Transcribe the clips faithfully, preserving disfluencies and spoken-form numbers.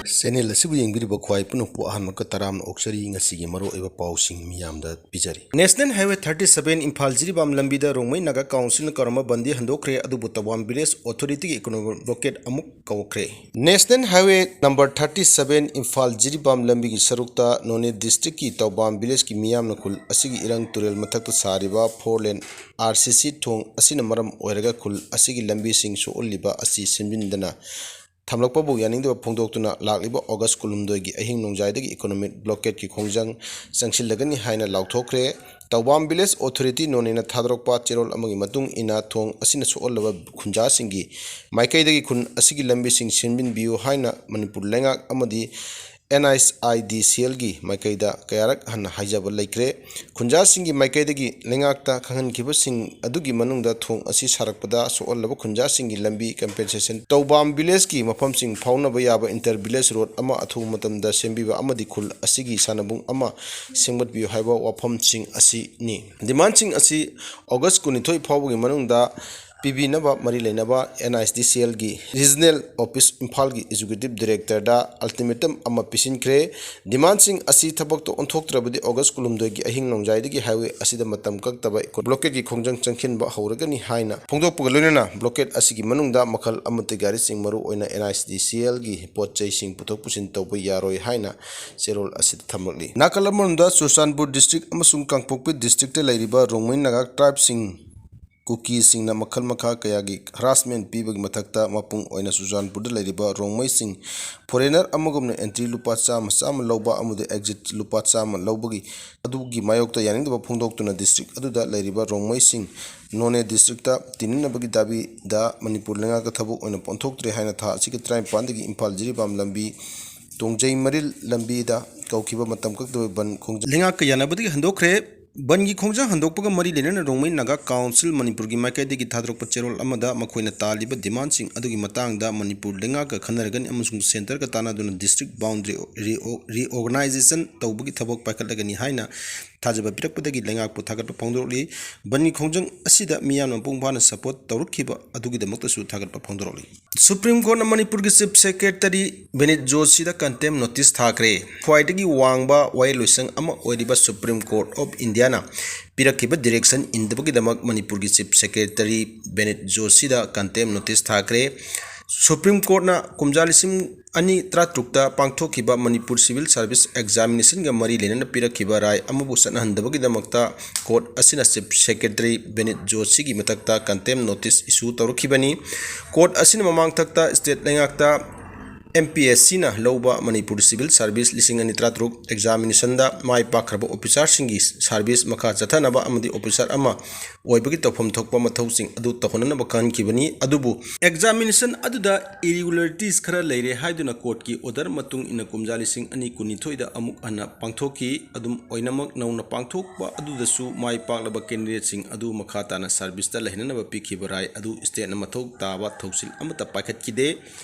Channel ꯑꯁꯤꯕꯨ ꯌꯦꯡꯕꯤꯔꯤꯕ ꯈ꯭ꯋꯥꯏ ꯄꯨꯝꯅꯃꯛꯄꯨ ꯑꯍꯥꯟꯕ ꯇꯔꯥꯝꯅ ꯑꯣꯛꯆꯔꯤ꯫ ꯉꯁꯤꯒꯤ ꯃꯔꯨꯑꯣꯏꯕ ꯄꯥꯎꯁꯤꯡ ꯃꯤꯌꯥꯝꯗ ꯄꯤꯖꯔꯤ꯫ National Highway thirty seven Imphal Jiribam ꯂꯝꯕꯤꯗ ꯔꯣꯡꯃꯩ ꯅꯥꯒꯥ ꯀꯥꯎꯟꯁꯤꯜꯅ ꯀꯧꯔꯝꯕ ꯕꯟꯗꯤ ꯍꯟꯗꯣꯛꯈ꯭ꯔꯦ, ꯑꯗꯨꯕꯨ ꯇꯧꯕꯥꯝ ꯚꯤꯂꯦꯖ ꯑꯣꯊꯣꯔꯤꯇꯤꯒꯤ ꯏꯀꯣꯅꯣꯃꯤꯛ ꯕ꯭ꯂꯣꯀꯦꯠ ꯑꯃꯨꯛ ꯀꯧꯈ꯭ꯔꯦ꯫ National Highway number thirty seven Imphal Jiribam ꯂꯝꯕꯤꯒꯤ ꯁꯔꯨꯛꯇ ꯅꯣꯅꯦ ꯗꯤꯁꯇ꯭ꯔꯤꯛꯀꯤ ꯇꯧꯕꯥꯝ ꯚꯤꯂꯦꯖꯀꯤ ꯃꯤꯌꯥꯝꯅ ꯈꯨꯜ ꯑꯁꯤꯒꯤ ꯏꯔꯪ ꯇꯨꯔꯦꯜ ꯃꯊꯛꯇ ꯁꯥꯔꯤꯕ four lane R C C ꯊꯣꯡ ꯑꯁꯤꯅ ꯃꯔꯝ ꯑꯣꯏꯔꯒ ꯈꯨꯜ ꯑꯁꯤꯒꯤ ꯂꯝꯕꯤꯁꯤꯡ ꯁꯣꯛꯍꯜꯂꯤꯕ ꯑꯁꯤ ꯁꯦꯝꯖꯤꯟꯗꯅ ꯊꯝꯂꯛꯄꯕꯨ ꯌꯥꯅꯤꯡꯗꯕ ꯐꯣꯡꯗꯣꯛꯇꯨꯅ ꯂꯥꯛꯂꯤꯕ ꯑꯣꯒꯁ ꯀꯨꯟꯍꯨꯝꯗꯣꯏꯒꯤ ꯑꯍꯤꯡ ꯅꯣꯡꯖꯥꯏꯗꯒꯤ ꯏꯀꯣꯅꯣꯃꯤꯛ ꯕ꯭ꯂꯣꯀꯦꯠꯀꯤ ꯈꯣꯡꯖꯪ ꯆꯪꯁꯤꯜꯂꯒꯅꯤ ꯍꯥꯏꯅ ꯂꯥꯎꯊꯣꯛꯈ꯭ꯔꯦ꯫ ꯇꯧꯕꯥꯝ ꯚꯤꯂꯦꯖ ꯑꯣꯊꯣꯔꯤꯇꯤ ꯅꯣꯅꯦꯅ ꯊꯥꯗꯣꯔꯛꯄ ꯆꯦꯔꯣꯜ ꯑꯃꯒꯤ ꯃꯇꯨꯡ ꯏꯟꯅ ꯊꯣꯡ ꯑꯁꯤꯅ ꯁꯣꯛꯍꯜꯂꯕ ꯈꯨꯟꯖꯥꯁꯤꯡꯒꯤ ꯃꯥꯏꯀꯩꯗꯒꯤ ꯈꯨꯟ ꯑꯁꯤꯒꯤ ꯂꯝꯕꯤꯁꯤꯡ ꯁꯦꯝꯖꯤꯟꯕꯤꯌꯨ ꯍꯥꯏꯅ ꯃꯅꯤꯄꯨꯔ ꯂꯩꯉꯥꯛ ꯑꯃꯗꯤ N H I D C Lꯒꯤ ꯃꯥꯏꯀꯩꯗ ꯀꯌꯥꯔꯛ ꯍꯟꯅ ꯍꯥꯏꯖꯕ ꯂꯩꯈ꯭ꯔꯦ꯫ ꯈꯨꯟꯖꯥꯁꯤꯡꯒꯤ ꯃꯥꯏꯀꯩꯗꯒꯤ ꯂꯩꯉꯥꯛꯇ ꯈꯪꯍꯟꯈꯤꯕꯁꯤꯡ ꯑꯗꯨꯒꯤ ꯃꯅꯨꯡꯗ ꯊꯣꯡ ꯑꯁꯤ ꯁꯥꯔꯛꯄꯗ ꯁꯣꯛꯍꯜꯂꯕ ꯈꯨꯟꯖꯥꯁꯤꯡꯒꯤ ꯂꯝꯕꯤ compensation, ꯇꯧꯕꯥꯝ ꯚꯤꯂꯦꯖꯀꯤ ꯃꯐꯝꯁꯤꯡ ꯐꯥꯎꯅꯕ ꯌꯥꯕ inter village road ꯑꯃ ꯑꯊꯨꯕ ꯃꯇꯝꯗ ꯁꯦꯝꯕꯤꯕ ꯑꯃꯗꯤ ꯈꯨꯜ ꯑꯁꯤꯒꯤ ꯁꯥꯟꯅꯕꯨꯡ ꯑꯃ ꯁꯦꯝꯒꯠꯄꯤꯌꯨ ꯍꯥꯏꯕ ꯋꯥꯐꯝꯁꯤꯡ ꯑꯁꯤꯅꯤ꯫ Demandꯁꯤꯡ ꯑꯁꯤ ꯑꯣꯒꯁ ꯀꯨꯟꯅꯤꯊꯣꯏ ꯐꯥꯎꯕꯒꯤ ꯃꯅꯨꯡꯗ ꯄꯤꯕꯤꯅꯕ ꯃꯔꯤ ꯂꯩꯅꯕ N H I D C Lꯒꯤ Regional Office ꯏꯝꯐꯥꯜꯒꯤ Executive Directorꯗ ultimatum ꯑꯃ ꯄꯤꯁꯤꯟꯈ꯭ꯔꯦ꯫ Demandꯁꯤꯡ ꯑꯁꯤ ꯊꯕꯛꯇ ꯑꯣꯟꯊꯣꯛꯇ꯭ꯔꯕꯗꯤ ꯑꯣꯒꯁ ꯀꯨꯟꯍꯨꯝꯗꯣꯏꯒꯤ ꯑꯍꯤꯡ ꯅꯣꯡꯖꯥꯏꯗꯒꯤ highway ꯑꯁꯤꯗ ꯃꯇꯝ ꯀꯛꯇꯕ ꯕ꯭ꯂꯣꯀꯦꯠꯀꯤ ꯈꯣꯡꯖꯪ ꯆꯪꯁꯤꯟꯕ ꯍꯧꯔꯒꯅꯤ ꯍꯥꯏꯅ ꯐꯣꯡꯗꯣꯛꯄꯒ ꯂꯣꯏꯅꯅ ꯕ꯭ꯂꯣꯀꯦꯠ ꯑꯁꯤꯒꯤ ꯃꯅꯨꯡꯗ ꯃꯈꯜ ꯑꯃꯠꯇ ꯒꯥꯔꯤꯁꯤꯡ, ꯃꯔꯨ ꯑꯣꯏꯅ N H I D C Lꯒꯤ ꯄꯣꯠ ꯆꯩꯁꯤꯡ ꯄꯨꯊꯣꯛ ꯄꯨꯁꯤꯟ ꯇꯧꯕ ꯌꯥꯔꯣꯏ ꯍꯥꯏꯅ ꯆꯦꯔꯣꯜ ꯑꯁꯤꯗ ꯊꯝꯂꯛꯂꯤ꯫ ꯅꯥꯀꯜ ꯑꯃꯔꯣꯝꯗ ꯆꯨꯔꯆꯥꯟꯄꯨꯔ district ꯑꯃꯁꯨꯡ ꯀꯥꯡꯄꯣꯛꯄꯤ districtꯇ ꯂꯩꯔꯤꯕ ꯔꯣꯡꯃꯩ ꯅꯥꯒꯥ tribeꯁꯤꯡ ꯀꯨꯀꯤꯁꯤꯡꯅ ꯃꯈꯜ ꯃꯈꯥ ꯀꯌꯥꯒꯤ harassment ꯄꯤꯕꯒꯤ ꯃꯊꯛꯇ, ꯃꯄꯨꯡ ꯑꯣꯏꯅ ꯆꯨꯔꯆꯥꯟꯄꯨꯔꯗ ꯂꯩꯔꯤꯕ ꯔꯣꯡꯃꯩꯁꯤꯡ foreigner ꯑꯃꯒꯨꯝꯅ entry ꯂꯨꯄꯥ ꯆꯥꯝꯃ, ꯆꯥꯝꯃ ꯂꯧꯕ ꯑꯃꯗꯤ exit ꯂꯨꯄꯥ ꯆꯥꯝꯃ ꯂꯧꯕꯒꯤ, ꯑꯗꯨꯒꯤ ꯃꯥꯌꯣꯛꯇ ꯌꯥꯅꯤꯡꯗꯕ ꯐꯣꯡꯗꯣꯛꯇꯨꯅ district ꯑꯗꯨꯗ ꯂꯩꯔꯤꯕ ꯔꯣꯡꯃꯩꯁꯤꯡ ꯅꯣꯅꯦ districtꯇ ꯇꯤꯟꯅꯅꯕꯒꯤ ꯗꯥꯕꯤꯗ ꯃꯅꯤꯄꯨꯔ ꯂꯩꯉꯥꯛꯇ ꯊꯕꯛ ꯑꯣꯏꯅ ꯑꯣꯟꯊꯣꯛꯇ꯭ꯔꯦ ꯍꯥꯏꯅ ꯊꯥ ꯑꯁꯤꯒꯤ ꯇꯔꯥꯅꯤꯄꯥꯟꯗꯒꯤ ꯏꯝꯐꯥꯜ ꯖꯤꯔꯤꯕꯥꯝ ꯂꯝꯕꯤ ꯇꯣꯡꯖꯩ ꯃꯔꯤꯜ ꯂꯝꯕꯤꯗ ꯀꯧꯈꯤꯕ ꯃꯇꯝ ꯀꯛꯇꯕ ꯕꯟ ꯈꯣꯡꯖꯪ ꯂꯩꯉꯥꯛꯀ ꯌꯥꯅꯕꯗꯒꯤ ꯍꯟꯗꯣꯛꯈ꯭ꯔꯦ꯫ ꯕꯟꯒꯤ ꯈꯣꯡꯖꯪ ꯍꯟꯗꯣꯛꯄꯒ ꯃꯔꯤ ꯂꯩꯅꯅ ꯔꯣꯡꯃꯩ ꯅꯥꯒꯥ ꯀꯥꯎꯟꯁꯤꯜ ꯃꯅꯤꯄꯨꯔꯒꯤ ꯃꯥꯏꯀꯩꯗꯒꯤ ꯊꯥꯗꯣꯔꯛꯄ ꯆꯦꯔꯣꯜ ꯑꯃꯗ ꯃꯈꯣꯏꯅ ꯇꯥꯜꯂꯤꯕ demandꯁꯤꯡ ꯑꯗꯨꯒꯤ ꯃꯇꯥꯡꯗ ꯃꯅꯤꯄꯨꯔ ꯂꯩꯉꯥꯛꯀ ꯈꯟꯅꯔꯒꯅꯤ ꯑꯃꯁꯨꯡ centreꯒ ꯇꯥꯟꯅꯗꯨꯅ district boundary reorganization ꯇꯧꯕꯒꯤ ꯊꯕꯛ ꯄꯥꯏꯈꯠꯂꯒꯅꯤ ꯍꯥꯏꯅ ꯊꯥꯖꯕ ꯄꯤꯔꯛꯄꯗꯒꯤ ꯂꯩꯉꯥꯛꯄꯨ ꯊꯥꯒꯠꯄ ꯐꯣꯡꯗꯣꯔꯛꯂꯤ꯫ ꯕꯟꯒꯤ ꯈꯣꯡꯖꯪ ꯑꯁꯤꯗ ꯃꯤꯌꯥꯝꯅ ꯃꯄꯨꯡ ꯐꯥꯅ ꯁꯄꯣꯔꯠ ꯇꯧꯔꯛꯈꯤꯕ ꯑꯗꯨꯒꯤꯗꯃꯛꯇꯁꯨ ꯊꯥꯒꯠꯄ ꯐꯣꯡꯗꯣꯔꯛꯂꯤ꯫ ꯁꯨꯄ꯭ꯔꯤꯝ ꯀꯣꯔꯠꯅ ꯃꯅꯤꯄꯨꯔꯒꯤ ꯆꯤꯐ ꯁꯦꯀ꯭ꯔꯦꯇꯔꯤ ꯕꯦꯅꯤꯠ ꯖꯣꯁꯤꯗ ꯀꯟꯇꯦꯝ ꯅꯣꯇꯤꯁ ꯊꯥꯈ꯭ꯔꯦ꯫ ꯈ꯭ꯋꯥꯏꯗꯒꯤ ꯋꯥꯡꯕ ꯋꯥꯌꯦꯜꯂꯣꯏꯁꯪ ꯑꯃ ꯑꯣꯏꯔꯤꯕ ꯁꯨꯄ꯭ꯔꯤꯝ ꯀꯣꯔꯠ ꯑꯣꯐ ꯏꯟꯗꯤꯌꯥꯅ ꯄꯤꯔꯛꯈꯤꯕ ꯗꯤꯔꯦꯛꯁꯟ ꯏꯟꯗꯕꯒꯤꯗꯃꯛ ꯃꯅꯤꯄꯨꯔꯒꯤ ꯆꯤꯐ ꯁꯦꯀ꯭ꯔꯦꯇꯔꯤ ꯕꯦꯅꯤꯠ ꯖꯣꯁꯤꯗ ꯀꯟꯇꯦꯝ ꯅꯣꯇꯤꯁ ꯊꯥꯈ꯭ꯔꯦ꯫ ꯁꯨꯄ꯭ꯔꯤꯝ ꯀꯣꯔꯠꯅ ꯀꯨꯝꯖꯥ ꯂꯤꯁꯤꯡ ꯑꯅꯤ ꯇꯔꯥꯇꯔꯨꯛꯇ ꯄꯥꯡꯊꯣꯛꯈꯤꯕ ꯃꯅꯤꯄꯨꯔ ꯁꯤꯚꯤꯜ ꯁꯥꯔꯚꯤꯁ ꯑꯦꯛꯖꯥꯃꯤꯅꯦꯁꯟꯒ ꯃꯔꯤ ꯂꯩꯅꯅ ꯄꯤꯔꯛꯈꯤꯕ ꯔꯥꯏ ꯑꯃꯕꯨ ꯆꯠꯅꯍꯟꯗꯕꯒꯤꯗꯃꯛꯇ ꯀꯣꯔꯠ ꯑꯁꯤꯅ ꯆꯤꯐ ꯁꯦꯀ꯭ꯔꯦꯇꯔꯤ ꯕꯦꯅꯤꯠ ꯖꯣꯁꯤꯒꯤ ꯃꯊꯛꯇ ꯀꯟꯇꯦꯝ ꯅꯣꯇꯤꯁ ꯏꯁꯨ ꯇꯧꯔꯛꯈꯤꯕꯅꯤ꯫ ꯀꯣꯔꯠ ꯑꯁꯤꯅ ꯃꯃꯥꯡꯊꯛꯇ ꯁ꯭ꯇꯦꯠ ꯂꯩꯉꯥꯛꯇ ꯑꯦꯝ ꯄꯤ ꯑꯦꯁ ꯁꯤꯅ ꯂꯧꯕ ꯃꯅꯤꯄꯨꯔ ꯁꯤꯚꯤꯜ ꯁꯥꯔꯚꯤꯁ ꯂꯤꯁꯤꯡ ꯑꯅꯤ ꯇꯔꯥꯇꯔꯨꯛ ꯑꯦꯛꯖꯥꯃꯤꯅꯦꯁꯟꯗ ꯃꯥꯏ ꯄꯥꯛꯈ꯭ꯔꯕ ꯑꯣꯐꯤꯁꯥꯔꯁꯤꯡꯒꯤ ꯁꯥꯔꯚꯤꯁ ꯃꯈꯥ ꯆꯠꯊꯅꯕ ꯑꯃꯗꯤ ꯑꯣꯐꯤꯁꯥꯔ ꯑꯃ ꯑꯣꯏꯕꯒꯤ ꯇꯧꯐꯝ ꯊꯣꯛꯄ ꯃꯊꯧꯁꯤꯡ ꯑꯗꯨ ꯇꯧꯍꯟꯅꯅꯕ ꯈꯪꯍꯟꯈꯤꯕꯅꯤ꯫ ꯑꯗꯨꯕꯨ ꯑꯦꯛꯖꯥꯃꯤꯅꯦꯁꯟ ꯑꯗꯨꯗ ꯏꯔꯤꯒꯨꯂꯔꯤꯇꯤꯁ ꯈꯔ ꯂꯩꯔꯦ ꯍꯥꯏꯗꯨꯅ ꯀꯣꯔꯠꯀꯤ ꯑꯣꯔꯗꯔ ꯃꯇꯨꯡ ꯏꯟꯅ ꯀꯨꯝꯖꯥ ꯂꯤꯁꯤꯡ ꯑꯅꯤ ꯀꯨꯟꯅꯤꯊꯣꯏꯗ ꯑꯃꯨꯛ ꯍꯟꯅ ꯄꯥꯡꯊꯣꯛꯈꯤ꯫ ꯑꯗꯨꯝ ꯑꯣꯏꯅꯃꯛ ꯅꯧꯅ ꯄꯥꯡꯊꯣꯛꯄ ꯑꯗꯨꯗꯁꯨ ꯃꯥꯏ ꯄꯥꯛꯂꯕ ꯀꯦꯟꯗꯤꯗꯦꯠꯁꯤꯡ ꯑꯗꯨ ꯃꯈꯥ ꯇꯥꯅ ꯁꯥꯔꯚꯤꯁꯇ ꯂꯩꯍꯟꯅꯕ ꯄꯤꯈꯤꯕ ꯔꯥꯏ ꯑꯗꯨ ꯁ꯭ꯇꯦꯠꯅ ꯃꯊꯧ ꯇꯥꯕ ꯊꯧꯁꯤꯜ ꯑꯃꯠꯇ ꯄꯥꯏꯈꯠꯈꯤꯗꯦ꯫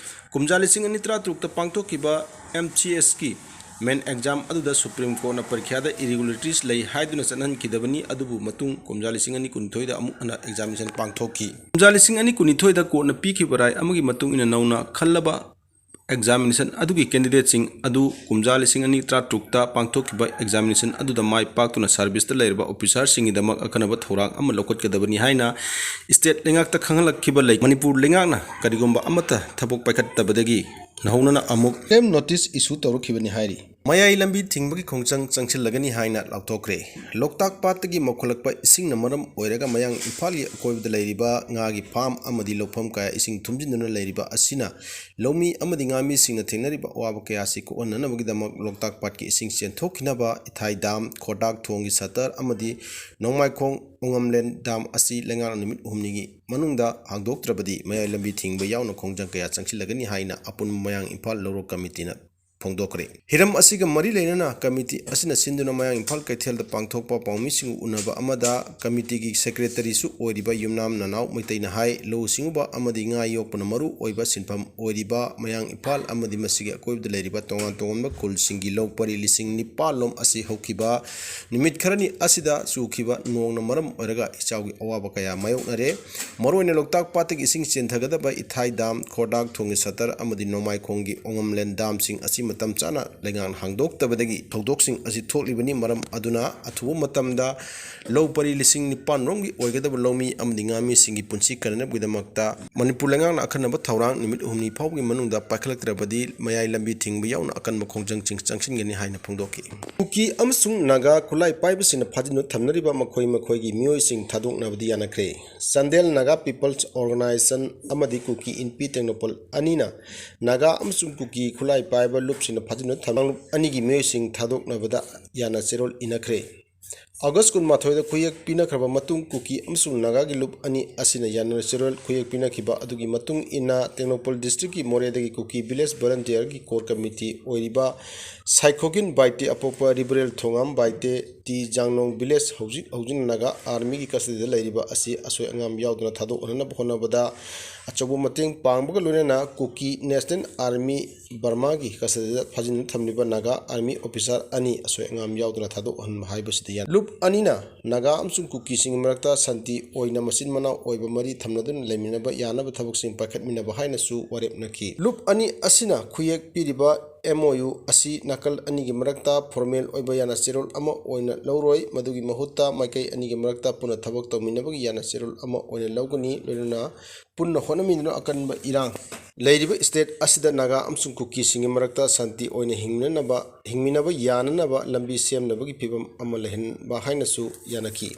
ꯀꯨꯝꯖꯥ ꯂꯤꯁꯤꯡ ꯑꯅꯤ ꯇꯔꯥꯇꯔꯨꯛꯇ ꯄꯥꯡꯊꯣꯛꯈꯤꯕ ꯑꯦꯝ ꯁꯤ ꯑꯦꯁꯀꯤ ꯃꯦꯟ ꯑꯦꯛꯖꯥꯝ ꯑꯗꯨꯗ ꯁꯨꯄ꯭ꯔꯤꯝ ꯀꯣꯔꯠꯅ ꯄꯔꯤꯈ꯭ꯌꯥꯗ ꯏꯔꯤꯒꯨꯂꯔꯤꯇꯤꯁ ꯂꯩ ꯍꯥꯏꯗꯨꯅ ꯆꯠꯅꯍꯟꯈꯤꯗꯕꯅꯤ꯫ ꯑꯗꯨꯕꯨ ꯃꯇꯨꯡ ꯀꯨꯝꯖꯥ ꯂꯤꯁꯤꯡ ꯑꯅꯤ ꯀꯨꯟꯅꯤꯊꯣꯏꯗ ꯑꯃꯨꯛ ꯍꯟꯅ ꯑꯦꯛꯖꯥꯃꯤꯅꯦꯁꯟ ꯄꯥꯡꯊꯣꯛꯈꯤ꯫ ꯀꯨꯝꯖꯥ ꯂꯤꯁꯤꯡ ꯑꯅꯤ ꯀꯨꯟꯅꯤꯊꯣꯏꯗ ꯀꯣꯔꯠꯅ ꯄꯤꯈꯤꯕ ꯔꯥꯏ ꯑꯃꯒꯤ ꯃꯇꯨꯡ ꯏꯟꯅ ꯅꯧꯅ ꯈꯜꯂꯕ ꯑꯦꯛꯖꯥꯃꯤꯅꯦꯁꯟ ꯑꯗꯨꯒꯤ ꯀꯦꯟꯗꯤꯗꯦꯠꯁꯤꯡ ꯑꯗꯨ ꯀꯨꯝꯖꯥ ꯂꯤꯁꯤꯡ ꯑꯅꯤ ꯇꯔꯥꯇꯔꯨꯛꯇ ꯄꯥꯡꯊꯣꯛꯈꯤꯕ ꯑꯦꯛꯖꯥꯃꯤꯅꯦꯁꯟ ꯑꯗꯨꯗ ꯃꯥꯏ ꯄꯥꯛꯇꯨꯅ ꯁꯥꯔꯚꯤꯁꯇ ꯂꯩꯔꯕ ꯑꯣꯐꯤꯁꯥꯔꯁꯤꯡꯒꯤꯗꯃꯛ ꯑꯈꯟꯅꯕ ꯊꯧꯔꯥꯡ ꯑꯃ ꯂꯧꯈꯠꯀꯗꯕꯅꯤ ꯍꯥꯏꯅ ꯁ꯭ꯇꯦꯠ ꯂꯩꯉꯥꯛꯇ ꯈꯪꯍꯜꯂꯛꯈꯤꯕ ꯂꯩ꯫ ꯃꯅꯤꯄꯨꯔ ꯂꯩꯉꯥꯛꯅ ꯀꯔꯤꯒꯨꯝꯕ ꯑꯃꯠꯇ ꯊꯕꯛ ꯄꯥꯏꯈꯠꯇꯕꯗꯒꯤ ꯅꯧꯍꯧꯅꯅ ꯑꯃꯨꯛ ꯀꯟꯇꯦꯝ ꯅꯣꯇꯤꯁ ꯏꯁꯨ ꯇꯧꯔꯛꯈꯤꯕꯅꯤ ꯍꯥꯏꯔꯤ꯫ ꯃꯌꯥꯏ ꯂꯝꯕꯤ ꯊꯤꯡꯕꯒꯤ ꯈꯣꯡꯖꯪ ꯆꯪꯁꯤꯜꯂꯒꯅꯤ ꯍꯥꯏꯅ ꯂꯥꯎꯊꯣꯛꯈ꯭ꯔꯦ꯫ ꯂꯣꯛꯇꯥꯛ ꯄꯥꯠꯇꯒꯤ ꯃꯧꯈꯠꯂꯛꯄ ꯏꯁꯤꯡꯅ ꯃꯔꯝ ꯑꯣꯏꯔꯒ ꯃꯌꯥꯡ ꯏꯝꯐꯥꯜꯒꯤ ꯑꯀꯣꯏꯕꯗ ꯂꯩꯔꯤꯕ ꯉꯥꯒꯤ ꯐꯥꯝ ꯑꯃꯗꯤ ꯂꯧꯐꯝ ꯀꯌꯥ ꯏꯁꯤꯡ ꯊꯨꯝꯖꯤꯟꯗꯨꯅ ꯂꯩꯔꯤꯕ ꯑꯁꯤꯅ ꯂꯧꯃꯤ ꯑꯃꯗꯤ ꯉꯥꯃꯤꯁꯤꯡꯅ ꯊꯦꯡꯅꯔꯤꯕ ꯑꯋꯥꯕ ꯀꯌꯥ ꯑꯁꯤ ꯀꯣꯛꯍꯟꯅꯅꯕꯒꯤꯗꯃꯛ ꯂꯣꯛꯇꯥꯛ ꯄꯥꯠꯀꯤ ꯏꯁꯤꯡ ꯆꯦꯟꯊꯣꯛꯈꯤꯅꯕ ꯏꯊꯥꯏ ꯗꯥꯝ, ꯈꯣꯔꯗꯥꯛ ꯊꯣꯡꯒꯤ ꯁꯇꯔ ꯑꯃꯗꯤ ꯅꯣꯡꯃꯥꯏꯈꯣꯡ ꯎꯉꯝꯂꯦꯟ ꯗꯥꯝ ꯑꯁꯤ ꯂꯩꯉꯥꯛꯅ ꯅꯨꯃꯤꯠ ꯍꯨꯝꯅꯤꯒꯤ ꯃꯅꯨꯡꯗ ꯍꯥꯡꯗꯣꯛꯇ꯭ꯔꯕꯗꯤ ꯃꯌꯥꯏ ꯂꯝꯕꯤ ꯊꯤꯡꯕ ꯌꯥꯎꯅ ꯈꯣꯡꯖꯪ ꯀꯌꯥ ꯆꯪꯁꯤꯜꯂꯒꯅꯤ ꯍꯥꯏꯅ ꯑꯄꯨꯟꯕ ꯃꯌꯥꯡ ꯏꯝꯐꯥꯜ ꯂꯧꯔꯣꯛ ꯀꯃꯤꯇꯤꯅ ꯐꯣꯡꯗꯣꯛꯈ꯭ꯔꯦ꯫ ꯍꯤꯔꯝ ꯑꯁꯤꯒ ꯃꯔꯤ ꯂꯩꯅꯅ ꯀꯃꯤꯇꯤ ꯑꯁꯤꯅ ꯁꯤꯟꯗꯨꯅ ꯃꯌꯥꯡ ꯏꯝꯐꯥꯜ ꯀꯩꯊꯦꯜꯗ ꯄꯥꯡꯊꯣꯛꯄ ꯄꯥꯎꯃꯤꯁꯤꯡ ꯎꯅꯕ ꯑꯃꯗ ꯀꯃꯤꯇꯤꯒꯤ ꯁꯦꯀ꯭ꯔꯦꯇꯔꯤꯁꯨ ꯑꯣꯏꯔꯤꯕ ꯌꯨꯝꯅꯥꯝ ꯅꯅꯥꯎ ꯃꯩꯇꯩꯅ ꯍꯥꯏ, ꯂꯧꯎ ꯁꯤꯡꯎꯕ ꯑꯃꯗꯤ ꯉꯥ ꯌꯣꯛꯄꯅ ꯃꯔꯨ ꯑꯣꯏꯕ ꯁꯤꯟꯐꯝ ꯑꯣꯏꯔꯤꯕ ꯃꯌꯥꯡ ꯏꯝꯐꯥꯜ ꯑꯃꯗꯤ ꯃꯁꯤꯒꯤ ꯑꯀꯣꯏꯕꯗ ꯂꯩꯔꯤꯕ ꯇꯣꯉꯥꯟ ꯇꯣꯉꯥꯟꯕ ꯈꯨꯜꯁꯤꯡꯒꯤ ꯂꯧ ꯄꯔꯤ ꯂꯤꯁꯤꯡ ꯅꯤꯄꯥꯜ ꯂꯣꯝ ꯑꯁꯤ ꯍꯧꯈꯤꯕ ꯅꯨꯃꯤꯠ ꯈꯔꯅꯤ ꯑꯁꯤꯗ ꯆꯨꯈꯤꯕ ꯅꯣꯡꯅ ꯃꯔꯝ ꯑꯣꯏꯔꯒ ꯏꯆꯥꯎꯒꯤ ꯑꯋꯥꯕ ꯀꯌꯥ ꯃꯥꯌꯣꯛꯅꯔꯦ꯫ ꯃꯔꯨꯑꯣꯏꯅ ꯂꯣꯛꯇꯥꯛ ꯄꯥꯠꯇꯒꯤ ꯏꯁꯤꯡ ꯆꯦꯟꯊꯒꯗꯕ ꯏꯊꯥꯏ ꯗꯥꯝ, ꯈꯣꯔꯗꯥꯛ ꯊꯣꯡꯒꯤ ꯁꯇꯔ ꯑꯃꯗꯤ ꯅꯣꯡꯃꯥꯏꯈꯣꯡꯒꯤ ꯑꯣꯉꯝꯂꯦꯟ ꯗꯥꯝꯁꯤꯡ ꯑꯁꯤ ꯃꯇꯝ ꯆꯥꯅ ꯂꯩꯉꯥꯛꯅ ꯍꯥꯡꯗꯣꯛꯇꯕꯗꯒꯤ ꯊꯧꯗꯣꯛꯁꯤꯡ ꯑꯁꯤ ꯊꯣꯛꯂꯤꯕꯅꯤ꯫ ꯃꯔꯝ ꯑꯗꯨꯅ ꯑꯊꯨꯕ ꯃꯇꯝꯗ ꯂꯧ ꯄꯔꯤ ꯂꯤꯁꯤꯡ ꯅꯤꯄꯥꯟ ꯔꯣꯝꯒꯤ ꯑꯣꯏꯒꯗꯕ ꯂꯧꯃꯤ ꯑꯃꯗꯤ ꯉꯥꯃꯤꯁꯤꯡꯒꯤ ꯄꯨꯟꯁꯤ ꯀꯟꯅꯅꯕꯒꯤꯗꯃꯛꯇ ꯃꯅꯤꯄꯨꯔ ꯂꯩꯉꯥꯛꯅ ꯑꯈꯟꯅꯕ ꯊꯧꯔꯥꯡ ꯅꯨꯃꯤꯠ ꯍꯨꯝꯅꯤ ꯐꯥꯎꯕꯒꯤ ꯃꯅꯨꯡꯗ ꯄꯥꯏꯈꯠꯂꯛꯇ꯭ꯔꯕꯗꯤ ꯃꯌꯥꯏ ꯂꯝꯕꯤ ꯊꯤꯡꯕ ꯌꯥꯎꯅ ꯑꯀꯟꯕ ꯈꯣꯡꯖꯪꯁꯤꯡ ꯆꯪꯁꯤꯟꯒꯅꯤ ꯍꯥꯏꯅ ꯐꯣꯡꯗꯣꯛꯈꯤ꯫ ꯀꯨꯀꯤ ꯑꯃꯁꯨꯡ ꯅꯥꯒꯥ ꯈꯨꯠꯂꯥꯏ ꯄꯥꯏꯕꯁꯤꯡꯅ ꯐꯥꯖꯤꯟꯗꯨꯅ ꯊꯝꯅꯔꯤꯕ ꯃꯈꯣꯏ ꯃꯈꯣꯏꯒꯤ ꯃꯤꯑꯣꯏꯁꯤꯡ ꯊꯥꯗꯣꯛꯅꯕꯗꯤ ꯌꯥꯅꯈ꯭ꯔꯦ꯫ ꯆꯥꯟꯗꯦꯜ ꯅꯥꯒꯥ ꯄꯤꯄꯜꯁ ꯑꯣꯔꯒꯅꯥꯏꯖꯦꯁꯟ ꯑꯃꯗꯤ ꯀꯨꯀꯤ ꯏꯟꯄꯤ ꯇꯦꯡꯅꯧꯄꯜ ꯑꯅꯤꯅ ꯅꯥꯒꯥ ꯑꯃꯁꯨꯡ ꯀꯨꯀꯤ ꯈꯨꯠꯂꯥꯏ ꯄꯥꯏꯕ ꯂꯨꯞꯁꯤꯡꯅ ꯐꯥꯖꯤꯟꯗꯨꯅ ꯊꯝ-, ꯂꯨꯞ ꯑꯅꯤꯒꯤ ꯃꯤꯑꯣꯏꯁꯤꯡ ꯊꯥꯗꯣꯛꯅꯕꯗ ꯌꯥꯅ ꯆꯦꯔꯣꯜ ꯏꯅꯈ꯭ꯔꯦ꯫ ꯑꯣꯒꯁ ꯀꯨꯟꯃꯥꯊꯣꯏꯗ ꯈꯨꯌꯦꯛ ꯄꯤꯅꯈ꯭ꯔꯕ ꯃꯇꯨꯡ ꯀꯨꯀꯤ ꯑꯃꯁꯨꯡ ꯅꯥꯒꯥꯒꯤ ꯂꯨꯞ ꯑꯅꯤ ꯑꯁꯤꯅ ꯌꯥꯅ ꯆꯦꯔꯣꯜ ꯈꯨꯌꯦꯛ ꯄꯤꯅꯈꯤꯕ ꯑꯗꯨꯒꯤ ꯃꯇꯨꯡ ꯏꯟꯅ ꯇꯦꯡꯅꯧꯄꯜ ꯗꯤꯁꯇ꯭ꯔꯤꯛꯀꯤ ꯃꯣꯔꯦꯗꯒꯤ ꯀꯨꯀꯤ ꯚꯤꯂꯦꯖ ꯚꯣꯂꯟꯇꯤꯌꯔꯒꯤ ꯀꯣꯔ ꯀꯃꯤꯇꯤ ꯑꯣꯏꯔꯤꯕ ꯁꯥꯏꯈꯣꯒꯤꯟ ꯕꯥꯏꯇꯦ, ꯑꯄꯣꯛꯄ ꯔꯤꯕꯔꯦꯜ ꯊꯣꯉꯥꯝ ꯕꯥꯏꯇꯦ, ꯇꯤ ꯖꯥꯡꯅꯣꯡ ꯚꯤꯂꯦꯖ ꯍꯧꯖꯤꯛ ꯍꯧꯖꯤꯛ ꯅꯥꯒꯥ ꯑꯥꯔꯃꯤꯒꯤ ꯀꯁꯇꯗꯤꯗ ꯂꯩꯔꯤꯕ ꯑꯁꯤ ꯑꯁꯣꯏ ꯑꯉꯥꯝ ꯌꯥꯎꯗꯅ ꯊꯥꯗꯣꯛꯍꯟꯅꯕ ꯍꯣꯠꯅꯕꯗ ꯑꯆꯧꯕ ꯃꯇꯦꯡ ꯄꯥꯡꯕꯒ ꯂꯣꯏꯅꯅ ꯀꯨꯀꯤ ꯅꯦꯁꯅꯦꯜ ꯑꯥꯔꯃꯤ ꯕꯔꯃꯥꯒꯤ ꯀꯁꯇꯗꯤꯗ ꯐꯥꯖꯤꯟꯗꯨꯅ ꯊꯝꯂꯤꯕ ꯅꯥꯒꯥ ꯑꯥꯔꯃꯤ ꯑꯣꯐꯤꯁꯥꯔ ꯑꯅꯤ ꯑꯁꯣꯏ ꯑꯉꯥꯝ ꯌꯥꯎꯗꯅ ꯊꯥꯗꯣꯛꯍꯟꯕ ꯍꯥꯏꯕꯁꯤꯗ ꯌꯥ-, ꯂꯨꯞ ꯑꯅꯤꯅ ꯅꯥꯒꯥ ꯑꯃꯁꯨꯡ ꯀꯨꯀꯤꯁꯤꯡꯒꯤ ꯃꯔꯛꯇ ꯁꯥꯟꯇꯤ ꯑꯣꯏꯅ ꯃꯆꯤꯟ ꯃꯅꯥꯎ ꯑꯣꯏꯕ ꯃꯔꯤ ꯊꯝꯅꯗꯨꯅ ꯂꯩꯃꯤꯟꯅꯕ ꯌꯥꯅꯕ ꯊꯕꯛꯁꯤꯡ ꯄꯥꯏꯈꯠꯃꯤꯟꯅꯕ ꯍꯥꯏꯅꯁꯨ ꯋꯥꯔꯦꯞꯅꯈꯤ꯫ ꯂꯨꯞ ꯑꯅꯤ ꯑꯁꯤꯅ ꯈꯨꯌꯦꯛ ꯄꯤꯔꯤꯕ ꯑꯦꯝ ꯑꯣ ꯌꯨ ꯑꯁꯤ ꯅꯥꯀꯜ ꯑꯅꯤꯒꯤ ꯃꯔꯛꯇ ꯐꯣꯔꯃꯦꯜ ꯑꯣꯏꯕ ꯌꯥꯅ ꯆꯦꯔꯣꯜ ꯑꯃ ꯑꯣꯏꯅ ꯂꯧꯔꯣꯏ꯫ ꯃꯗꯨꯒꯤ ꯃꯍꯨꯠꯇ ꯃꯥꯏꯀꯩ ꯑꯅꯤꯒꯤ ꯃꯔꯛꯇ ꯄꯨꯟꯅ ꯊꯕꯛ ꯇꯧꯃꯤꯟꯅꯕꯒꯤ ꯌꯥꯅ ꯆꯦꯔꯣꯜ ꯑꯃ ꯑꯣꯏꯅ ꯂꯧꯒꯅꯤ꯫ ꯂꯣꯏꯅꯅ ꯄꯨꯟꯅ ꯍꯣꯠꯅꯃꯤꯟꯅꯗꯨꯅ ꯑꯀꯟꯕ ꯏꯔꯥꯡ ꯂꯩꯔꯤꯕ ꯁ꯭ꯇꯦꯠ ꯑꯁꯤꯗ ꯅꯥꯒꯥ ꯑꯃꯁꯨꯡ ꯀꯨꯀꯤꯁꯤꯡꯒꯤ ꯃꯔꯛꯇ ꯁꯥꯟꯇꯤ ꯑꯣꯏꯅ ꯍꯤꯡꯃꯤꯟꯅꯅꯕ, ꯍꯤꯡꯃꯤꯟꯅꯕ ꯌꯥꯅꯅꯕ ꯂꯝꯕꯤ ꯁꯦꯝꯅꯕꯒꯤ ꯐꯤꯚꯝ ꯑꯃ ꯂꯩꯍꯟꯕ ꯍꯥꯏꯅꯁꯨ ꯌꯥꯅꯈꯤ꯫